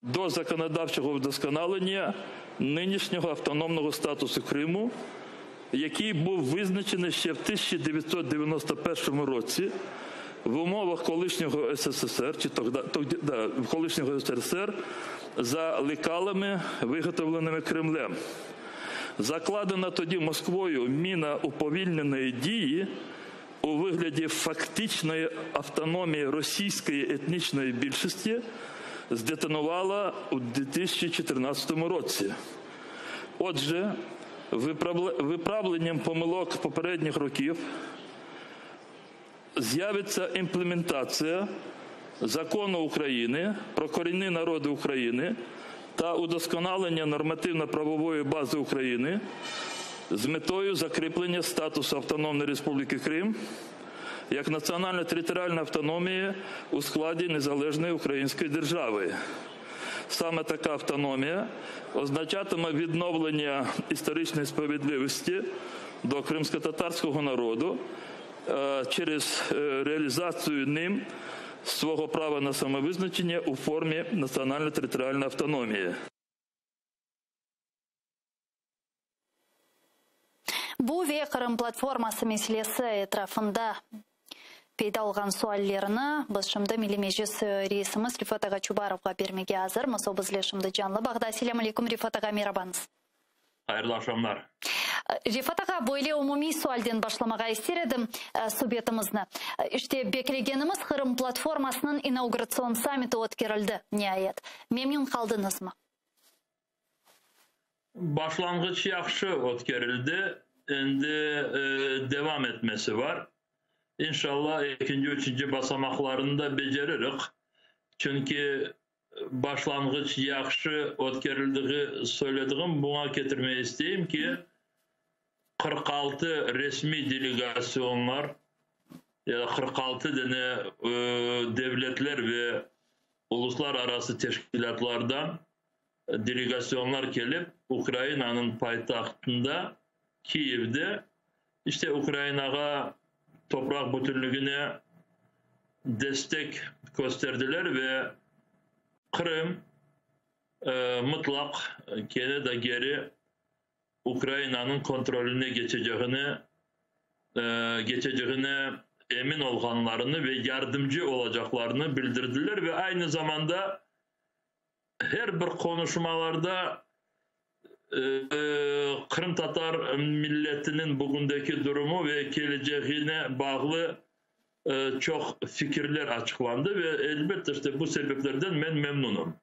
До законодавчого вдосконалення нинішнього автономного статусу Криму, який був визначений ще в 1991 році в умовах колишнього СССР, чи тогда, тогда, да, колишнього СРСР за лекалами, виготовленими Кремлем. Закладена тоді Москвою міна уповільненої дії у вигляді фактичної автономії російської етнічної більшості здетонувала у 2014 році. Отже, виправленням помилок попередніх років з'явиться імплементація Закону України про корінні народи України та удосконалення нормативно-правової бази України з метою закріплення статусу Автономної Республіки Крим як національно-територіальної автономії у складі незалежної української держави. Саме така автономія означатиме відновлення історичної справедливості до кримськотатарського народу через реалізацію ним свого права на самовизначення у формі національно-територіальної автономії. Bu ve Qırım platforması meselesi etrafında peyda olğan suallerni biz şimdi Milliy Meclis reisimiz Refat ağa Çubarovğa bermege azırmız. O bizle şimdi canlı bağda. Selâm aleyküm, Refat ağa, merabañız. Hayırlı aqşamlar. Refat ağa, böyle umumiy sualden başlamağa ister edim subetimizni. İşte, beklegenimiz Qırım platformasınıñ inauguratsion sammiti ötkerildi, niayet. Memnün qaldıñızmı? Başlanğıç yahşı ötkerildi, endi devam etmesi bar. İnşallah, ekinci, üçünci basamaqlarını da beceririk. Çünki başlanğıç yahşı ötkerildiği söylediğim, buña ketirmege isteyim ki, 46 resmiy delegasyonlar ya da 46 dane devletler ve uluslararası teşkilâtlardan delegasyonlar kelip, Ukrainanıñ paytahtında, Kiyevde, işte Ukrainağa topraq bütünligine destek kösterdiler ve Qırım mıtlaq kene de geri Ukrainanıñ kontroline geçecegini geçecegine emin olğanlarını ve yardımcı olacaqlarını bildirdiler ve aynı zamanda her bir qonuşmalarda qırımtatar milletiniñ bugündeki durumu ve keleceğine bağlı çoq fikirler açıqlandı ve elbette işte bu sebeplerden men memnunım.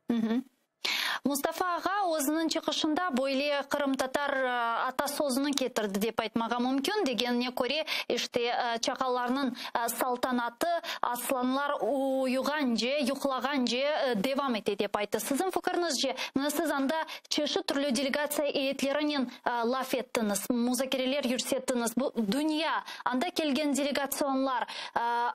Mustafa ağa özüniñ çıqışında böyle qırımtatar atasözüni ketirdi dep aytmağa mümkün, degenine köre, işte, çaqallarnıñ saltanatı aslanlar uyuğance, yuqlağance devam ete dep ayttı. Siziñ fikiriñizce, mına siz anda çeşit türlü delegatsiya eyetlerinen laf ettiñiz, muzakereler yürsettiñiz, bu dünya, anda kelgen delegatsionlar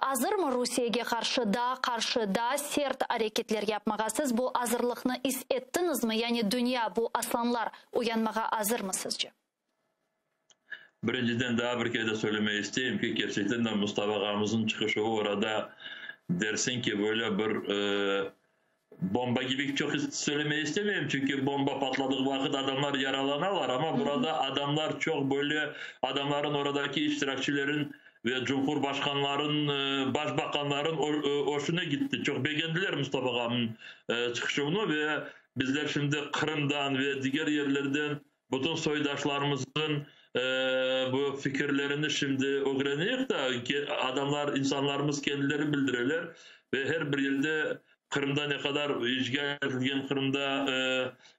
azırmı Rusiyege qarşı daa qarşı, daa sert areketler yapmağa? Siz bu azırlıqnı is ettiñizmi? Yani dünya, bu aslanlar uyanmağa azırmı sizce? Birinciden daa bir kere de söylemege isteyim ki, kerçekten de Mustafa ağamıznıñ çıqışı orada dersiñ ki, böyle bir bomba kibi çoq söylemege istemeyim, çünki bomba patladığı vaqıt adamlar yaralanalar, amma burada adamlar çoq böyle adamların oradaki iştirakçilerin ve cumhurbaşqanların, başbaqanların hoşuna gitti, çoq begendiler Mustafa ağamnıñ çıqışını ve bizler şimdi Qırımdan ve diger yerlerden Bütün soydaşlarımıznıñ bu fikirlerini şimdi ögreneyik da, adamlar, insanlarımız kendileri bildireler ve her bir yerde Qırımda ne qadar işğal etilgen Qırımda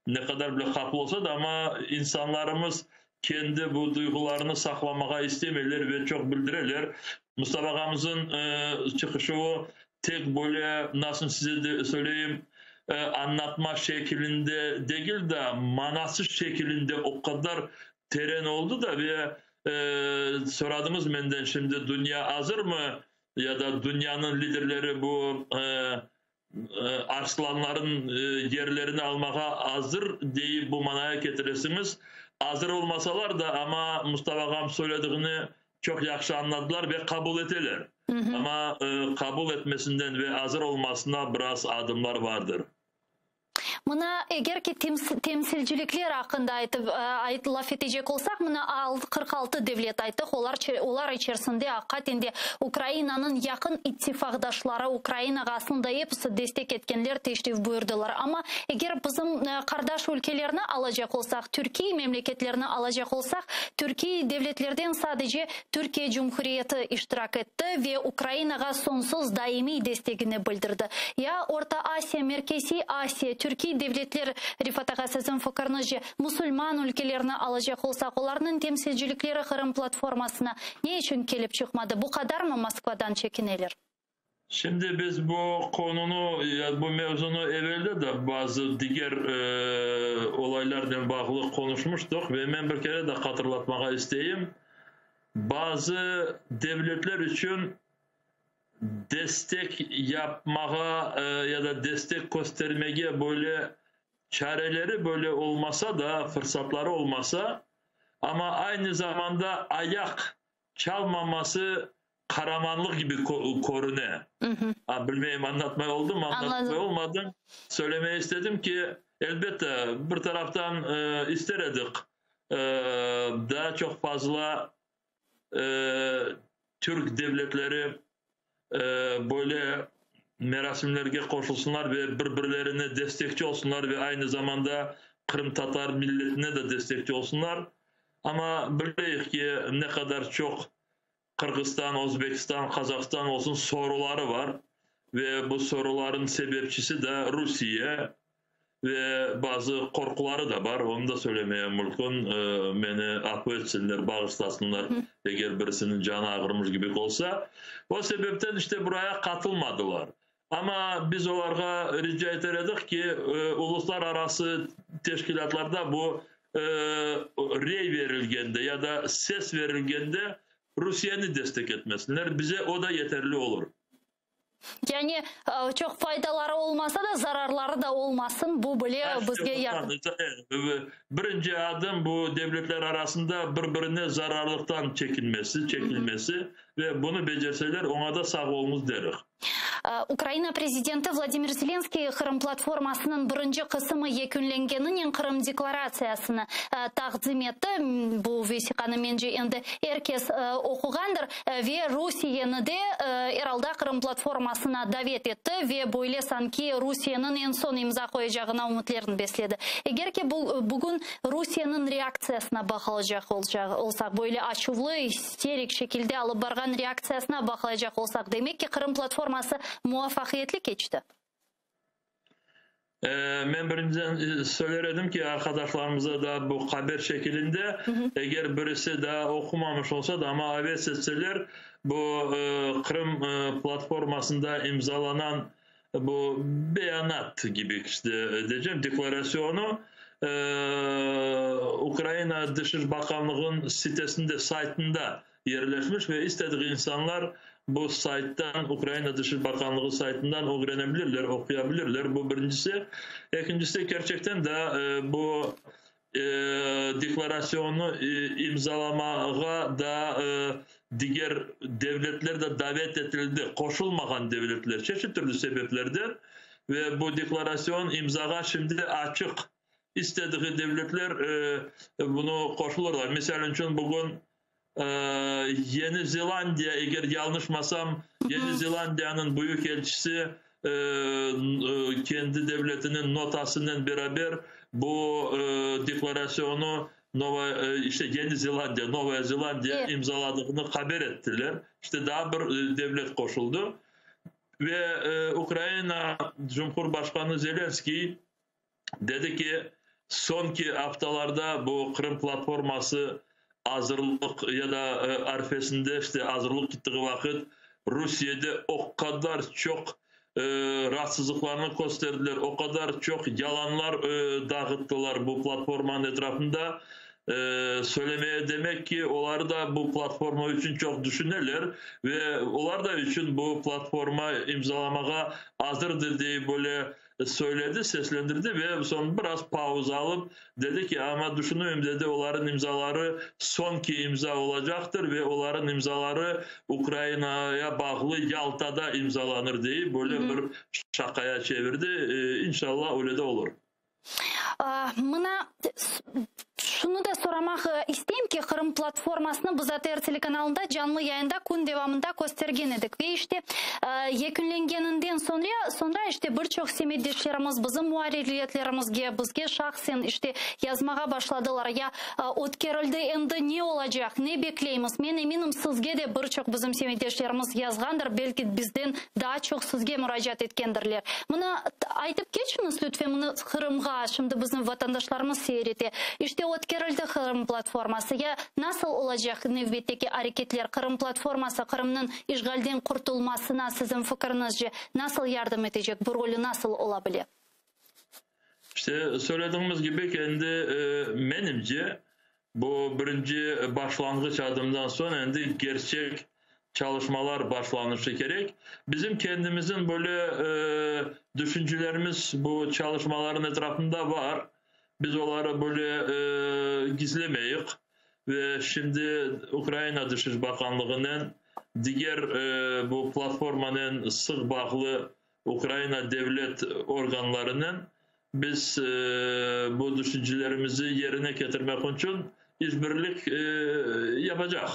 ne qadar bile qaplı olsa da, amma insanlarımız kendi bu duyğularını saqlamağa istemeyler ve çoq bildireler. Mustafa ağamızın çıqışuvı tek böyle, nasıl size de söyleyim, añlatma şekilinde degil de, manası şekilinde o qadar teren oldı da ve soradıñız menden şimdi dünya azırmı ya da dünyanıñ liderleri bu arslanların yerlerini almağa azır deyip bu manaya ketiresiñiz. Azır olmasalar da, amma Mustafa ağam söylediğini çoq yahşı añladılar ve qabul eteler. Amma qabul etmesinden ve azır olmasına biraz adımlar vardır. Mına, eger ki temsilcilikler aqqında aytıp, laf etecek olsaq, mına 46 devlet ayttıq, olar olar içerisinde aqiqaten de Ukrainanıñ yaqın ittifaqdaşları, Ukrainağa aslında episi destek etkenler teşrif buyurdılar. Amma eger bizim qardaş ülkelerni alacaq olsaq, türkiy memleketlerni alacaq olsaq, türkiy devletlerden sadece Türkiye Cumhuriyeti iştirak etti ve Ukrainağa soñsuz daimiy destegini bildirdi. Ya Orta Asiya, Merkeziy Asiya, türkiy devletler, Refat ağa, siziñ fikirñizce, musulman ülkelerini alacaq olsaq, olarnıñ temsilcilikleri Qırım platformasına ne içün kelip çıqmadı? Bu qadarmı Moskvadan çekineler? Şimdi biz bu konunu, bu mevzunu evelde de bazı diger olaylarnen bağlı qonuşmuştıq ve men bir kere de hatırlatmağa isteyim. Bazı devletler içün destek yapmağa ya da destek köstermege böyle çareleri böyle olmasa da, fırsatları olmasa, amma aynı zamanda ayaq çalmaması qaramanlıq kibi körüne. Bilmeyim, añlatmay oldım, añlatmay olmadım. Söylemeye istedim ki, elbette, bir taraftan ister edik, daa çoq fazla türk devletleri böyle merasimlerge qoşulsınlar ve bir-birlerine destekçi olsunlar ve aynı zamanda qırımtatar milletine de destekçi olsunlar. Amma bileyik ki, ne qadar çoq Qırğızstan, Özbekistan, Qazahstan olsun soruları bar ve bu soruların sebepçisi de Rusiye ve bazı qorquları da bar, onı da söylemeye mülkün, meni afu etsinler, bağışlasınlar, eger birisiniñ canı ağırmış kibi olsa. O sebepten işte buraya qatılmadılar. Amma biz olarğa rica eter edik ki, uluslararası teşkilâtlarda bu rey verilgende ya da ses verilgende Rusiyeni destek etmesinler, bize o da yeterli olur. Yani, çoq faydaları olmasa da, zararları da olmasın, bu bile bizge yardım. Birinci adım bu devletler arasında bir-birine zararlıqtan çekinmesi, çekilmesi ve bunı becerseler, oña da sağ oluñız derik. Ukraina prezidenti Vladimir Zelenskiy Qırım platformasınıñ birinci qısımı yekünlengeninen Qırım deklaratsiyasını taqdim etti. Bu vesiqanı, mence, endi er kes oquğandır. Ve Rusiyeni de er alda Qırım platformasına davet etti ve böyle sanki Rusiyeniñ eñ soñ imza qoyacağına ümütlerini besledi. Eger ki, bugün Rusiyeniñ reaktsiyasına baqılacaq olsaq, böyle açuvlı, isterik şekilde alıp barğan reaktsiyasına baqılacaq olsaq, demek ki, Qırım platforması muvafaqiyetli keçti. Men birinciden söyler edim ki, arqadaşlarımıza da bu haber şekilinde, eger birisi daa oqumamış olsa da, amma aves etseler, bu Qırım platformasında imzalanan bu beyanat kibi işte diycem, deklarasyonı Ukraina Dışış Bakanlığınıñ sitesinde, saytında yerleşmiş ve istediği insanlar bu sayttan, Ukraina Dışış Bakanlığı saytından ögrenebilirler, oquyabilirler. Bu birincisi. Ekincisi, kerçekten de bu deklarasyonı imzalamağa da diger devletler de davet etildi, qoşulmağan devletler, çeşit türlü sebeplerden, ve bu deklarasyon imzağa şimdi açıq. İstediği devletler bunı qoşulırlar. Misal içün, bugün Yeni Zelandiya, eger yañlışmasam, Yeni Zelandiyanıñ büyük elçisi kendi devletiniñ notasınen beraber bu deklarasyonı Nova, işte Yeni Zelandiya, Novaya Zelandiya imzaladığını haber ettiler. İşte daa bir devlet qoşuldı. Ve Ukraina Cumhurbaşqanı Zelenskiy dedi ki, soñki aftalarda bu Qırım platforması azırlıq ya da arfesinde işte azırlıq gittiği vaqıt Rusiyede o qadar çoq raatsızlıqlarnı kösterdiler, o qadar çoq yalanlar dağıttılar bu platformanıñ etrafında. Söylemeye demek ki, olar da bu platforma içün çoq düşüneler ve olar da içün bu platforma imzalamağa azırdır dey böyle söyledi, seslendirdi ve soñ biraz pauza alıp, dedi ki, amma düşünüyüm, dedi, olarnıñ imzaları soñki imza olacaqtır ve olarnıñ imzaları Ukrainaya bağlı Yaltada imzalanır, dey, böyle bir şaqaya çevirdi. İnşallah, öyle de olur. Mına şunı da soramaq isteyim ki, Qırım platformasını biz ATR telekanalında canlı yayında kün devamında köstergen edik. Ve işte yekünlengeninden soñra, soñra işte bir çoq semetdeşlerimiz bizim muarririyetlerimizge, bizge şahsen işte yazmağa başladılar, ya ötkerildi, endi ne olacaq, ne bekleymiz? Men eminim, sizge de bir çoq bizim semetdeşlerimiz yazğandır, belki bizden daa çoq sizge muracaat etkendirler. Mına, aytıp keçiñiz, lütfen, mına Qırımğa, şimdi bizim vatandaşlarımız seyir ete. İşte, ötkerildi Qırım platforması. Ya nasıl olacaq nevbetteki areketler? Qırım platforması Qırımnıñ işğalden qurtulmasına, siziñ fikiriñizce, nasıl yardım etecek, bu rolü nasıl ola bile? İşte, söylediğimiz kibi, kendi, menimce, bu birinci başlanğıç adımdan soñ endi kerçek çalışmalar başlanışı kerek. Bizim kendimizin böyle düşüncelerimiz bu çalışmaların etrafında var. Biz oları böyle gizlemeyik. Ve şimdi Ukraina Dış Bakanlığınen diger bu platformanen sıq bağlı Ukraina devlet organlarınen biz bu düşüncelerimizi yerine ketirmek içün işbirlik yapacaq.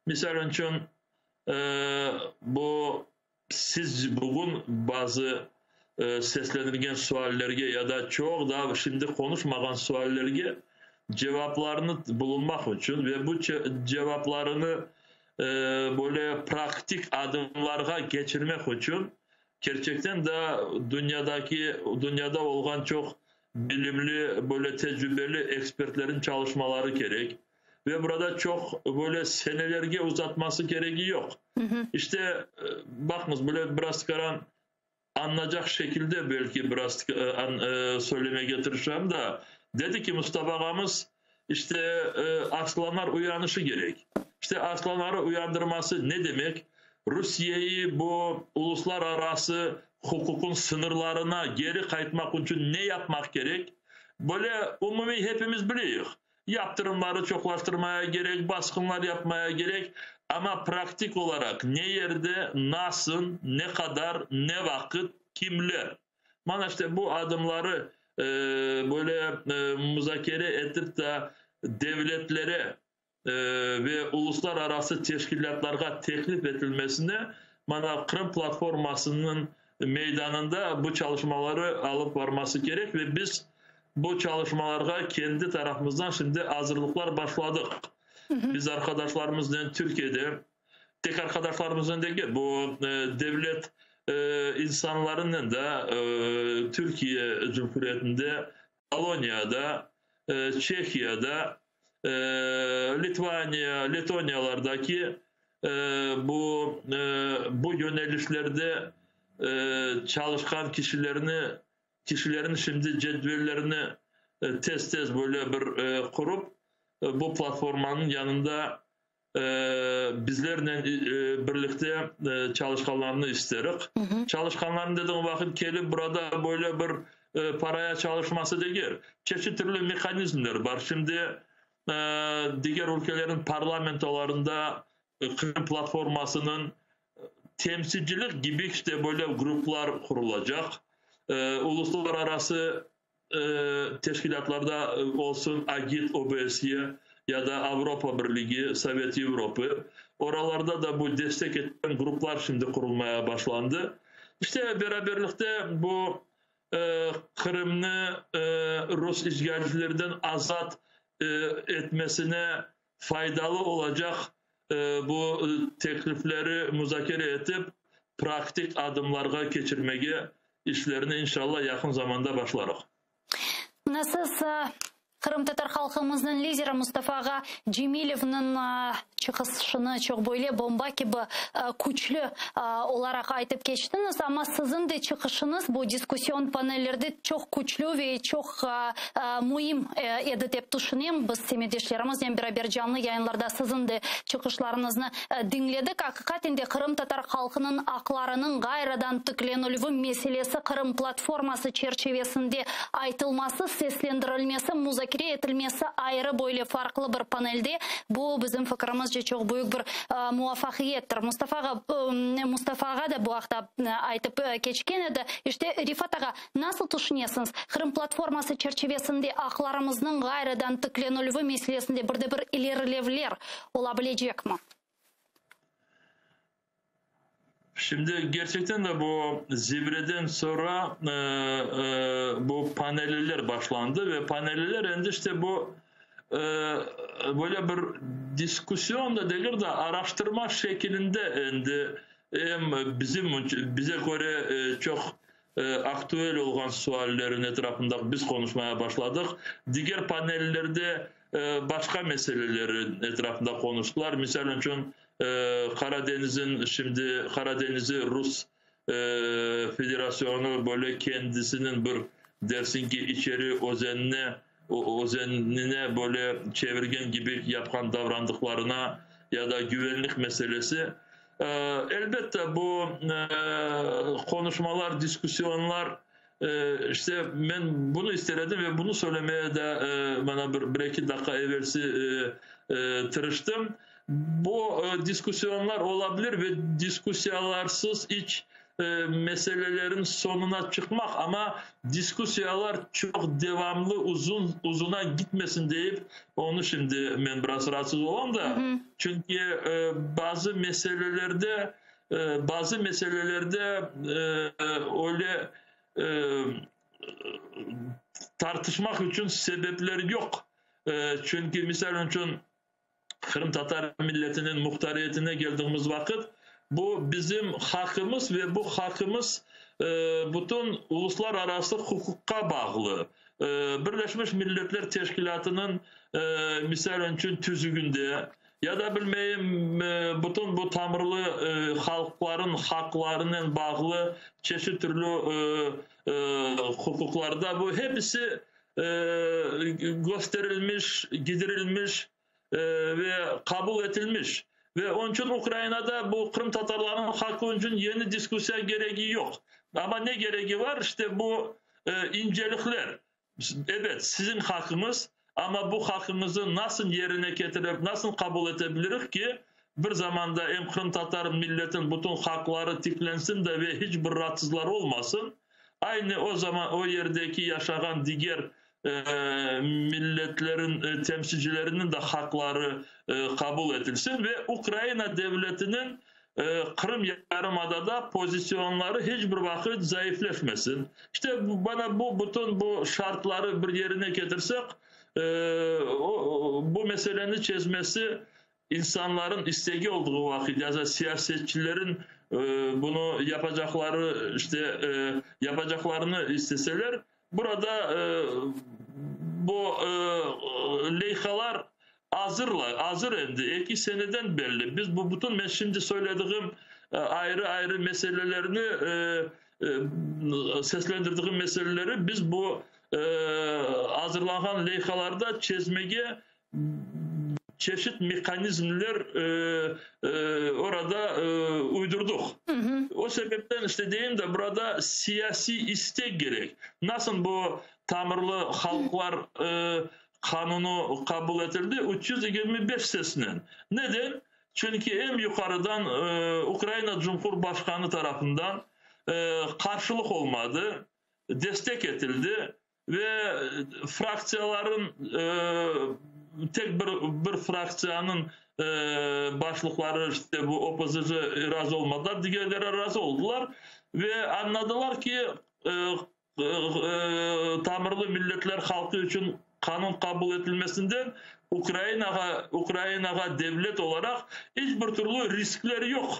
Misal içün, bu siz bugün bazı seslenilgen suallerge ya da çoq daa şimdi qonuşmağan suallerge cevaplarını bulunmaq içün ve bu cevaplarını böyle praktik adımlarğa keçirmek içün kerçekten de dünyadaki dünyada olğan çoq bilimli, böyle tecrübeli ekspertlerin çalışmaları kerek. Ve burada çoq böyle senelerge uzatması keregi yoq. İşte, baqıñız, böyle biraz qaran anlayacaq şekilde belki biraz söylemege tırışam da, dedi ki Mustafa ağamız, işte arslanlar uyanışı kerek. İşte arslanları uyandırması ne demek? Rusiyeyi bu uluslararası hukukun sınırlarına geri qaytmaq içün ne yapmaq kerek? Böyle umumiy hepimiz bileyik. Yaptırımları çoqlaştırmaya kerek, basqınlar yapmaya kerek, ama praktik olaraq ne yerde, nasıl, ne qadar, ne vaqıt, kimler? Mana işte bu adımları böyle muzakere etip de devletlere ve uluslararası teşkilâtlarğa teklif etilmesine mana Qırım platformasınıñ meydanında bu çalışmaları alıp varması kerek ve biz bu çalışmalarğa kendi tarafımızdan şimdi azırlıqlar başladıq. Biz arkadaşlarımızla Türkiye'de, tek arkadaşlarımızla degil, bu devlet insanlarının da Türkiye Cumhuriyeti'nde, Polonya'da, Çehiya'da, Litvaniya, Letoniyalardaki bu bu yönelişlerde çalışqan kişilerni kişilerin şimdi cedvellerini tez-tez böyle bir qurup, bu platformanıñ yanında bizlernen birlikte çalışqanlarını isterik. Çalışqanlarını dediğim vaqıt kelip burada böyle bir paraya çalışması degil. Çeşit türlü mehanizmler bar. Şimdi diger ülkelerin parlamentolarında Qırım platformasınıñ temsilcilik gibi işte böyle gruplar qurulacaq. Uluslararası teşkilâtlarda olsun AGİT, OBSE ya da Avropa Birligi, Sovet Avropa. Oralarda da bu destek etken gruplar şimdi qurulmaya başlandı. İşte beraberlikte bu Qırımnı Rus işğalcilerden azat etmesine faydalı olacaq bu teklifleri muzakere etip, praktik adımlarğa keçirmege işlerini inşallah yaqın zamanda başlarıq. Mına siz qırımtatar halqımıznıñ lideri Mustafa ağa Cemilevniñ çıqışını çoq böyle bomba kibi küçlü olaraq aytıp keçtiñiz, amma siziñ de çıqışıñız bu diskussion panellerde çoq küçlü ve çoq müim edi dep tüşünem. Biz semetdeşlerimiznen beraber canlı yayınlarda siziñ de çıqışlarıñıznı diñledik. Aqiqaten de qırımtatar halqınıñ aqlarınıñ ğayrıdan tiklenilüvi meselesi Qırım platforması çerçivesinde aytılması, seslendirilmesi, muzakere. muzakere etilmesi ayrı böyle farqlı bir panelde, bu, bizim fikirimizce, çoq büyük bir muvafaqiyettir. Mustafa ağa, Mustafa ağa da bu aqta aytıp keçken edi. İşte, Refat ağa, nasıl tüşünesiñiz, Qırım platforması çerçivesinde aqlarımıznıñ ğayrıdan tiklenilüvi meselesinde bir de bir ilerilevler ola bilecekmi? Şimdi gerçekten de bu zivreden sonra bu paneliler başlandı ve paneliler endi işte bu böyle bir diskussion da degil de araştırma şekilinde endi em bizim bize köre çoq aktüel olğan suallerin etrafında biz konuşmaya başladıq. Diger panellerde başqa meselelerin etrafında konuştılar. Misal içün Qaradenizin şimdi Qaradenizi Rus Federasyonu böyle kendisinin bir dersin ki içeri özenine özenine böyle çevirgen kibi yapqan davrandıqlarına ya da güvenlik meselesi. Elbette bu qonuşmalar, diskussiyonlar işte men bunı ister edim ve bunı söylemeye de mana bir, bir eki daqqa evelsi tırıştım. Bu diskussiyonlar olabilir ve diskussiyalarsız iç meselelerin sonuna çıqmaq, amma diskussiyalar çoq devamlı uzun uzuna gitmesin deyip, onı şimdi men biraz raatsız olam da, çünki bazı meselelerde bazı meselelerde öyle tartışmaq içün sebepler yoq. Çünki misal içün Qırımtatar milletiniñ muhtariyetine keldiğimiz vaqıt, bu bizim haqqımız ve bu haqqımız bütün uluslararası huquqqa bağlı. Birleşmiş Milletler Teşkilâtınıñ misal içün tüzüginde ya da bilmeyim bütün bu tamırlı halqların haqlarınen bağlı çeşit türlü huquqlarda bu hepisi gösterilmiş, gidirilmiş ve qabul etilmiş. Ve onıñ içün Ukrainada bu qırımtatarlarnıñ haqqı içün yeni diskussiya keregi yoq. Amma ne keregi bar? İşte bu incelikler. Ebet, siziñ haqqıñız, amma bu haqqıñızı nasıl yerine ketirip, nasıl qabul ete bilirik ki, bir zamanda em qırımtatar milletin bütün haqları tiklensin de ve hiç bir raatsızlar olmasın, Aynı o zaman o yerdeki yaşağan diger milletlerin temsilcileriniñ de haqları qabul etilsin ve Ukraina devletiniñ Qırım yarımadada pozisyonları hiç bir vaqıt zaifleşmesin. İşte bana bu bütün bu şartları bir yerine ketirsek, bu meseleni çezmesi İnsanların istegi olduğu vaqıt ya da siyasetçilerin bunı yapacaqları, işte, yapacaqlarını isteseler, burada bu leyhalar azırlar, azır endi, eki seneden belli. Biz bu bütün men şimdi söylediğim ayrı-ayrı meselelerni, seslendirdiğim meseleleri biz bu azırlanğan leyhalarda çezmege çeşit mehanizmler orada uydurdıq. O sebepten işte deyim de, burada siyasiy istek kerek. Nasıl bu tamırlı halqlar qanunı qabul etildi 325 sesnen. Neden? Çünki em yuqarıdan Ukraina Cumhurbaşqanı tarafından qarşılıq olmadı, destek etildi. Ve fraktsiyaların tek bir bir fraktsiyanıñ başlıqları işte bu OPZJ razı olmadılar, digerleri razı oldılar ve añladılar ki, tamırlı milletler halqı içün qanun qabul etilmesinden Ukrainağa Ukrainağa devlet olaraq iç bir türlü riskler yoq.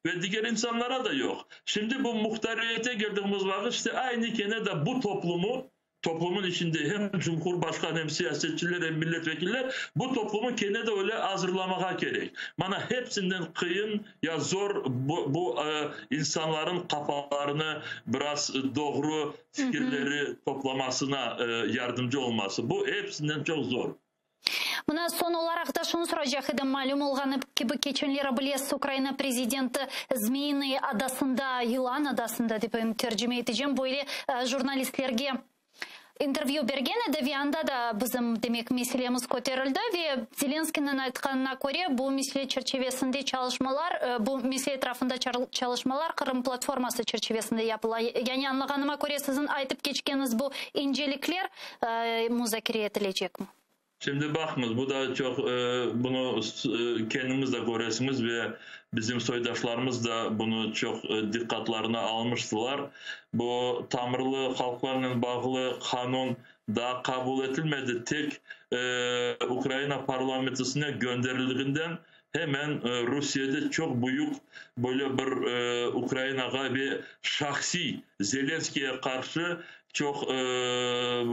Ve diger insanlara da yoq. Şimdi bu muhtariyete keldiğimiz vaqıt işte aynı kene de bu toplumu, toplumun içinde hem cumhurbaşqanı, hem siyasetçiler, hem milletvekiller, bu toplumu kene de öyle azırlamağa kerek. Mana hepsinden qıyın ya zor bu, bu insanların qafalarını biraz doğru fikirleri toplamasına yardımcı olması. Bu hepsinden çoq zor. Mına, soñ olaraq da şunı soracaq edim, malüm olğanı kibi, keçenleri bilesiz, Ukraina prezidenti Zmiyinıy adasında, Yılan adasında dep tercime etecem, böyle jurnalistlerge. intervyü bergen edi ve anda da bizim, demek, meselemiz köterildi ve Zelenskıynıñ aytqanına köre, bu mesele çerçivesinde çalışmalar, bu mesele etrafında çalışmalar Qırım platforması çerçivesinde yapıla. Yani, añlağanıma köre, siziñ aytıp keçkeniñiz bu incelikler muzakere etilecekmi? Şimdi baqıñız, bu da çoq, bunı kendiñiz de köresiñiz ve bizim soydaşlarımız da bunı çoq diqqatlarına almıştılar. Bu tamırlı halqlarnen bağlı qanun daa qabul etilmedi, tek Ukraina parlamentisine gönderildiginden hemen Rusiyede çoq büyük böyle bir Ukrainağa ve şahsiy Zelenskiyge qarşı çoq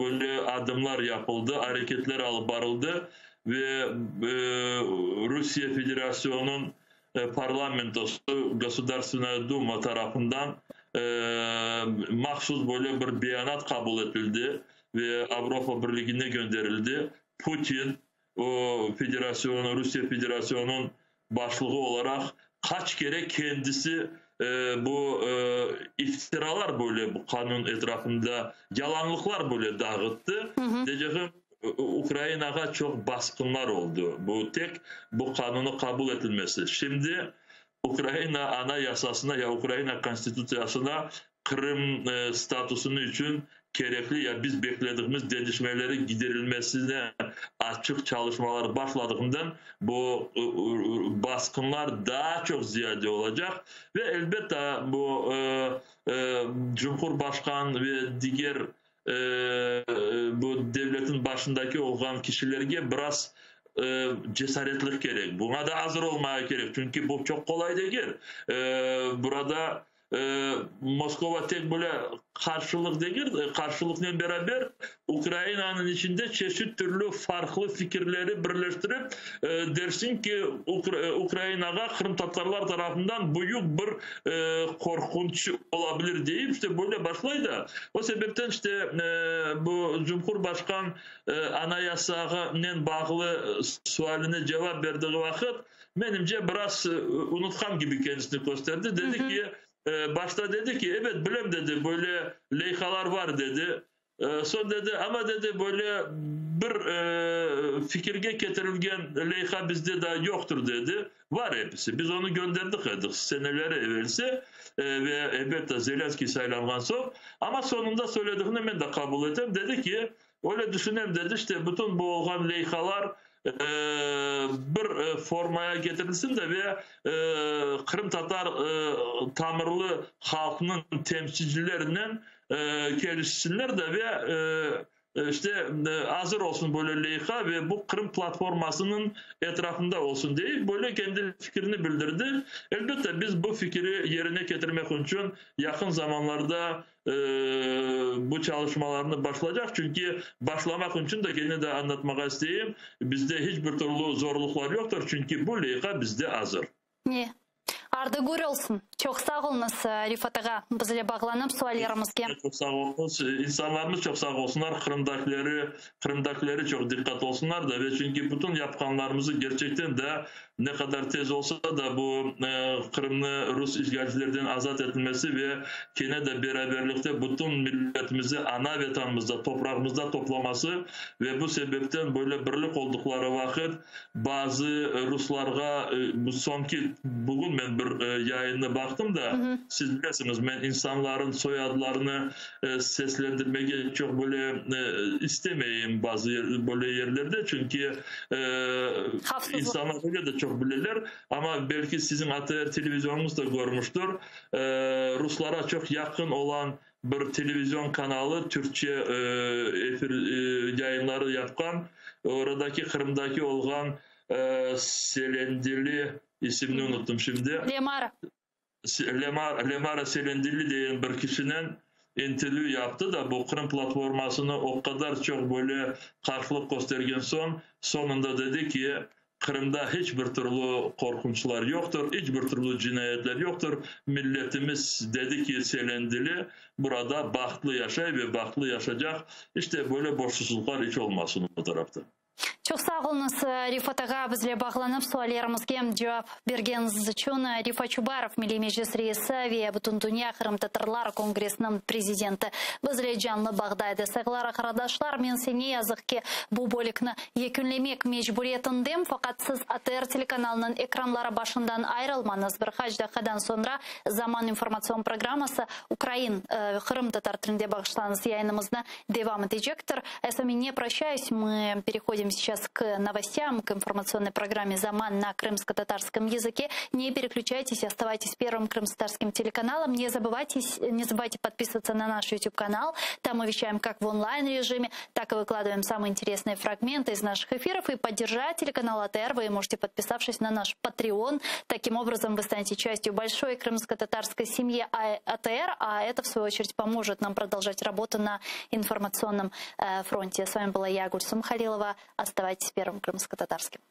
böyle adımlar yapıldı, areketler alıp barıldı ve Rusiye Federasyonınıñ parlamentosı, Gosudarstvennaya Duma tarafından mahsus böyle bir beyanat qabul etildi ve Avropa Birligine gönderildi. Putin o federasyonı, Rusiye Federasyonınıñ başlığı olaraq qaç kere kendisi bu iftiralar böyle bu qanun etrafında yalanlıqlar böyle dağıttı. Deycegim, Ukrainağa çoq basqınlar oldı. Bu tek bu qanunı qabul etilmesi. Şimdi Ukraina Anayasasına ya Ukraina Konstitutsiyasına Qırım statusını içün kerekli ya biz bekledigimiz deñişmeleri giderilmesine açıq çalışmalar başladığından bu basqınlar daa çoq ziyade olacaq ve elbette bu Cumhurbaşqan ve diger bu devletin başındaki olğan kişilerge biraz cesaretlik kerek. Buña da azır olmağa kerek, çünki bu çoq qolay degil. Burada Moskova tek böyle qarşılıq degil, qarşılıqnen beraber Ukrainanıñ içinde çeşit türlü farqlı fikirleri birleştirip, dersiñ ki, Ukrainağa qırımtatarlar tarafından büyük bir qorqunç olabilir deyip, işte böyle başlay da. O sebepten işte bu Cumhurbaşqan Anayasağınen bağlı sualine cevap berdiği vaqıt, menimce, biraz unutqan kibi kendisini kösterdi. Dedi ki, başta dedi ki, ebet, bilem, dedi, böyle leyhalar var, dedi. Soñ dedi, amma, dedi, böyle bir fikirge ketirilgen leyha bizde daa yoqtır, dedi. Var episi. Biz onı gönderdik edik seneleri evelsi ve, elbette, Zelenskiy saylanğan soñ. Amma soñunda söylediğini men de qabul etem. Dedi ki, öyle düşünem, dedi, işte, bütün bu olğan leyhalar bir formaya ketirilsin de ve qırımtatar tamırlı halqnıñ temsilcilerinen kelişsinler de ve işte azır olsun böyle leyha ve bu Qırım platformasınıñ etrafında olsun deyip, böyle kendi fikrini bildirdi. Elbette, biz bu fikri yerine ketirmek içün yaqın zamanlarda bu çalışmalarnı başlaycaq, çünki başlamaq içün de kene de añlatmağa isteyim, bizde hiç bir türlü zorluqlar yoqtır, çünki bu leyha bizde azır. Ne? Ardı gür olsun. Çoq sağ oluñız, Refat ağa, bizle bağlanıp suallerimizge. Çoq sağ oluñız. İnsanlarımız çoq sağ olsunlar, Qırımdakileri, Qırımdakileri çoq diqqat olsunlar da ve çünki bütün yapqanlarımızı gerçekten de ne qadar tez olsa da bu Qırımnı rus işğalcilerden azat etilmesi ve kene de beraberlikte bütün milletimizi ana Vetanımızda, toprağımızda toplaması ve bu sebepten böyle birlik olduqları vaqıt Bazı ruslarğa, bu soñki, bugün men bir yayınnı baqtım da, siz bilesiñiz, men insanların soyadlarını seslendirmege çoq böyle istemeyim bazı böyle yerlerde, çünki insanlar öyle de çoq bileler, amma belki siziñ ATR televizionıñız da körmüştir, ruslara çoq yaqın olan Bir televizion kanalı türkçe efir yayınları yapqan, oradaki Qırımdaki olğan Selendili, isimini unuttım şimdi. Lemara. Lemara Selendili degen bir kişinen intervyu yaptı da, bu Qırım platformasını o qadar çoq böyle qarşılıq köstergen soñ, soñunda dedi ki, Qırımda hiç bir türlü qorqunçlar yoqtır, iç bir türlü cinayetler yoqtır. Milletimiz, dedi ki, Selendili, burada bahtlı yaşay ve bahtlı yaşacaq. İşte, böyle boşsusuzlıqlar iç olmasın o tarafta. Çoq sağ oluñız, Refat ağa, bizle bağlanıp suallerimizge cevap bergeniñiz içün. Refat Çubarov, Milliy Meclis reisi ve Bütündünya qırımtatarlar kongressiniñ prezidenti bizle canlı bağda edi. Sayğılar arqadaşlar, men ise ne yazıq ki, bu bölükni yekünlemek mecburiyetindem, faqat siz ATR telekanalınıñ ekranları başından ayırılmañız, bir qaç daqiqadan soñra Zaman informatsion programması ukrain, qırımtatar tilinde bağışlanız yayınımıznı devam etecektir. Я с вами не прощаюсь, мы переходим сейчас к новостям, к информационной программе «Заман» на крымско-татарском языке. Не переключайтесь, оставайтесь первым крымско-татарским телеканалом. Не забывайте, не забывайте подписываться на наш YouTube-канал. Там мы вещаем как в онлайн-режиме, так и выкладываем самые интересные фрагменты из наших эфиров. И поддержать телеканал АТР вы можете, подписавшись на наш Patreon. Таким образом, вы станете частью большой крымско-татарской семьи АТР, а это, в свою очередь, поможет нам продолжать работу на информационном э, фронте. С вами была я, Гульсум Халилова. Оставайтесь первым крымско-татарским.